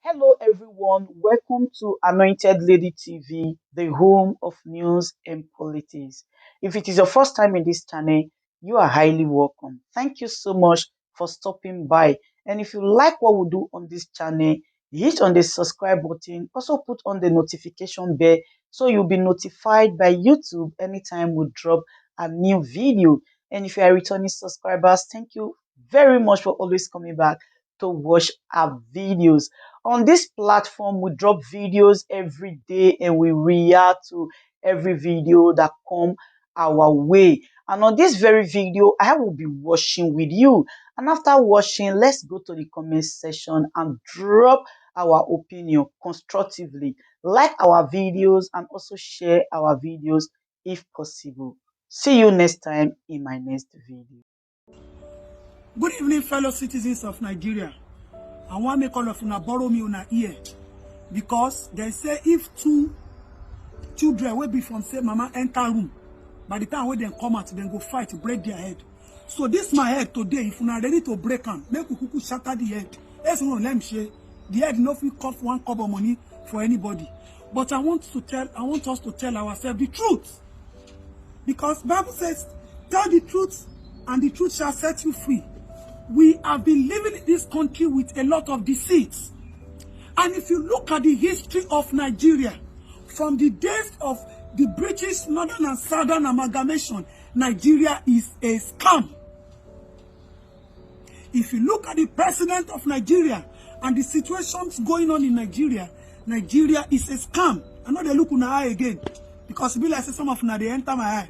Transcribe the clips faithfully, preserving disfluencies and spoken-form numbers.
Hello, everyone. Welcome to Anointed Lady T V, the home of news and politics. If it is your first time in this channel, you are highly welcome. Thank you so much for stopping by. And if you like what we do on this channel, hit on the subscribe button. Also put on the notification bell so you'll be notified by YouTube anytime we drop a new video. And if you are a returning subscribers, thank you very much for always coming back to watch our videos. On this platform, we drop videos every day and we react to every video that come our way. And on this very video, I will be watching with you. And after watching, let's go to the comment section and drop our opinion constructively. Like our videos and also share our videos if possible. See you next time in my next video. Good evening, fellow citizens of Nigeria. I wan make all of una borrow me una ear, because dem say if two children wey be from same mama enter room, by the time wey dem come out, dem go fight, break their head. So this my head today, if una ready to break am, make we kuku shatter the head. Else no let me say the head no fit cost one kobo money for anybody. But I want to tell, I want us to tell ourselves the truth, because Bible says, "Tell the truth, and the truth shall set you free." We have been living in this country with a lot of deceit. And if you look at the history of Nigeria, from the days of the British Northern and Southern amalgamation, Nigeria is a scam. If you look at the president of Nigeria and the situations going on in Nigeria, Nigeria is a scam. I know they look una eye again, because e be like say some of una dey enter my eye.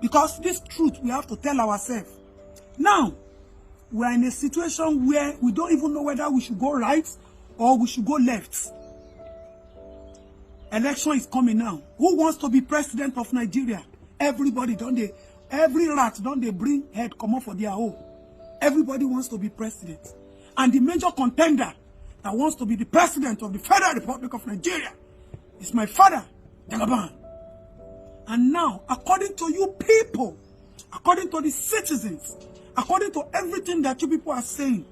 Because this truth we have to tell ourselves. Now, we are in a situation where we don't even know whether we should go right or we should go left. Election is coming now. Who wants to be president of Nigeria? Everybody don dey, every rat don dey bring head comot for their hole. Everybody wants to be president. And the major contender that wants to be the president of the Federal Republic of Nigeria is my father, Jagaban. And now, according to you people, according to the citizens, according to everything that you people are saying,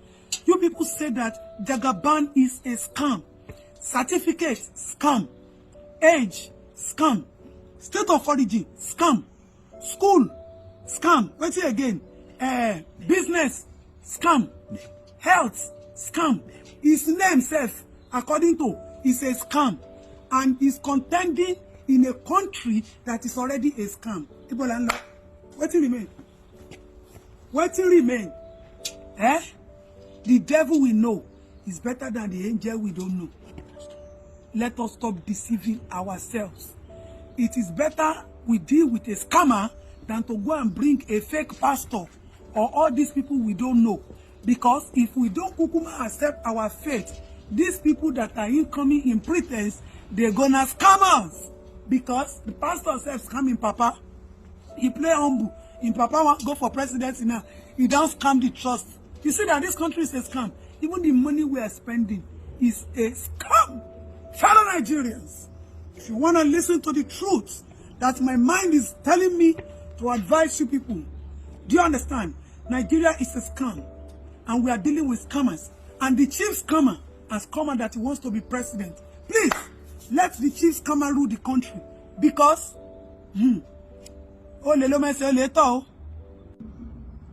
you people say that Jagaban is a scam. Certificate, scam. Age, scam. State of origin, scam. School, scam. Wetin again? Uh, business, scam. Health, scam. His name sef, according to, is a scam. And is contending in a country that is already a scam. Ibo la ń lọ? Wetin remain? Wetin remain? Eh? The devil we know is better than the angel we don't know. Let us stop deceiving ourselves. It is better we deal with a scammer than to go and bring a fake pastor or all these people we don't know. Because if we don't kukuma accept our faith, these people that are incoming in pretense, they're gonna scam us. Because the pastor sef scam him papa. He play humble. Him papa wan go for presidency now. He don scam the trust. You see that this country is a scam. Even the money we are spending is a scam. Fellow Nigerians, if you wanna listen to the truth that my mind is telling me to advise you people, do you understand? Nigeria is a scam, and we are dealing with scammers. And the chief scammer has come out that he wants to be president. Please, let the chief scammer rule the country, because, hmm, olè ló máa ń ṣe olè tọ́ o.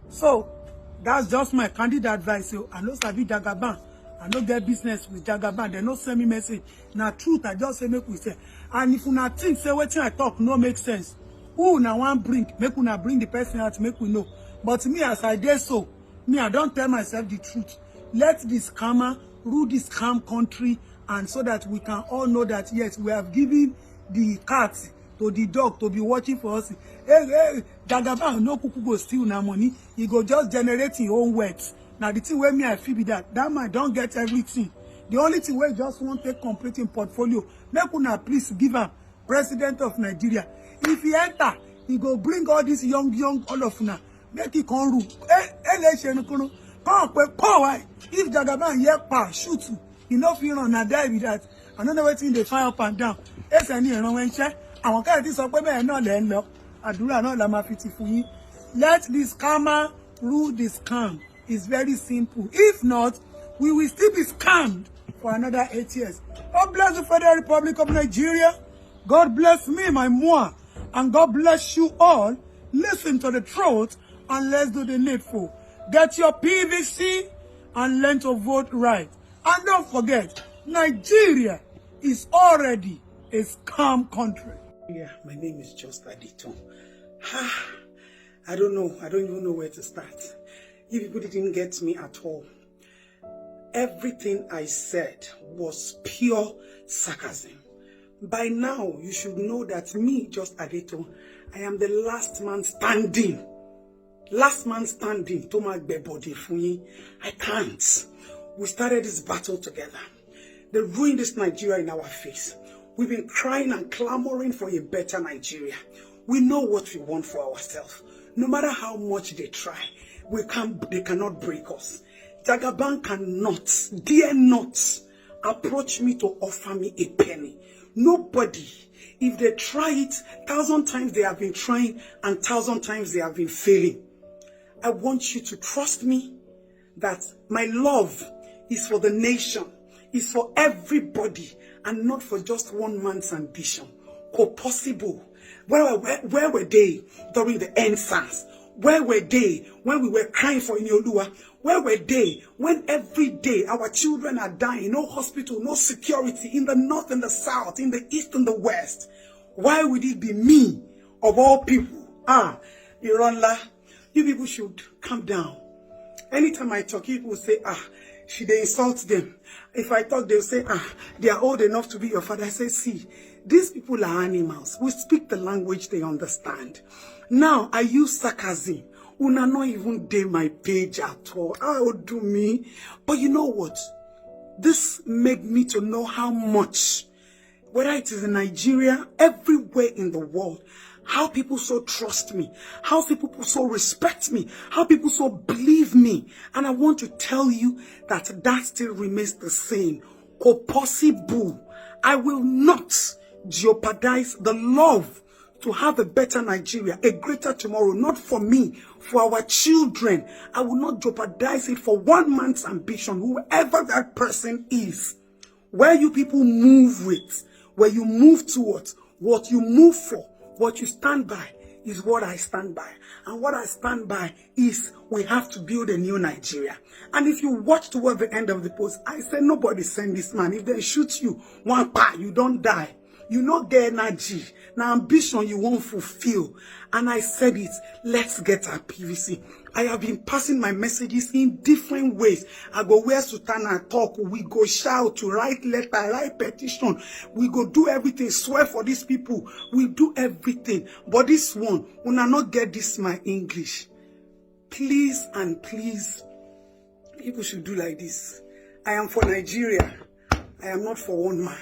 So, that's just my candid advice o. I no sabi Jagaban. I no get business with Jagaban. They no send me message. Na truth, I just say make we say. And if una think say wetin I talk no make sense, who una wan bring? Make una bring the person out, make we know. But me, as I dey so, me, I don tell myself the truth. Let the scammer rule this scam country, and so that we can all know that, yes, we have given the cat to the dog to be watching for us. Hey, hey, Jagaban no kuku go steal na money. He go just generate his own wealth. Na the thing wey me I feel be that. That man don get everything. The only thing wey just wan take complete him portfolio, make una please give am president of Nigeria. If he enter, he go bring all this young, young, all of una. Make he come rule. Eh, eh, le ṣe nukunu. Come pe, come why? If Jagaban hear pa, shoot you. He no fit run, na die be that. I no know wetin dey fire up and down. Ese ni ìran wọn ṣe. Àwọn káyọ̀ ti sọ pé bẹ́ẹ̀ náà lẹ́ ń lọ. Àdúrà náà la máa fi ti fún yín. Let the scammer rule the scam. It's very simple. If not, we will still be scammed. for another eight years. God bless the Federal Republic of Nigeria. God bless me, my moi, and God bless you all. Listen to the truth and let's do the needful. Get your P V C and learn to vote right. And don't forget, Nigeria is already a scam country. Yeah, my name is Just Adito. Ah, I don't know. I don't even know where to start. You people didn't get me at all. Everything I said was pure sarcasm. By now, you should know that me, Just Adito, I am the last man standing. Last man standing. Tó máa gbé body fún yín. I can't. We started this battle together. They ruined this Nigeria in our face. We've been crying and clamoring for a better Nigeria. We know what we want for ourselves. No matter how much they try, we can't, they cannot break us. Jagaban cannot, dare not approach me to offer me a penny. Nobody. If they try it, thousand times they have been trying and thousand times they have been failing. I want you to trust me that my love is for the nation, is for everybody, and not for just one man's ambition. Kò possible. Where, where, where were they during the End SARS? Where were they when we were crying for Inioluwa? Where were they when every day our children are dying? No hospital, no security in the north, in the south, in the east, in the west. Why would it be me, of all people? Ah, Ironla, you people should calm down. Anytime I talk, people say, ah, she dey insult them. If I talk, they'll say, ah, they are old enough to be your father. I say, see, these people are animals. We speak the language they understand. Now, I use sarcasm. Una not even dey my page at all. Ah, ó dùn mí. But you know what? This made me to know how much, whether it is in Nigeria, everywhere in the world, how people so trust me, how people so respect me, how people so believe me. And I want to tell you that that still remains the same. Kò possible. I will not jeopardize the love to have a better Nigeria, a greater tomorrow, not for me, for our children. I will not jeopardize it for one man's ambition, whoever that person is. Where you people move with, where you move towards, what you move for, what you stand by is what I stand by. And what I stand by is we have to build a new Nigeria. And if you watch towards the end of the post, I say nobody send this man. If they shoot you, one pa, you don't die. You no get energy. Now ambition you won't fulfill. And I said it, let's get our P V C. I have been passing my messages in different ways. I go wear sutana, talk, we go shout, write letter, write petition. We go do everything, swear for these people. We do everything. But this one, una not get this my English. Please and please, people should do like this. I am for Nigeria. I am not for one man.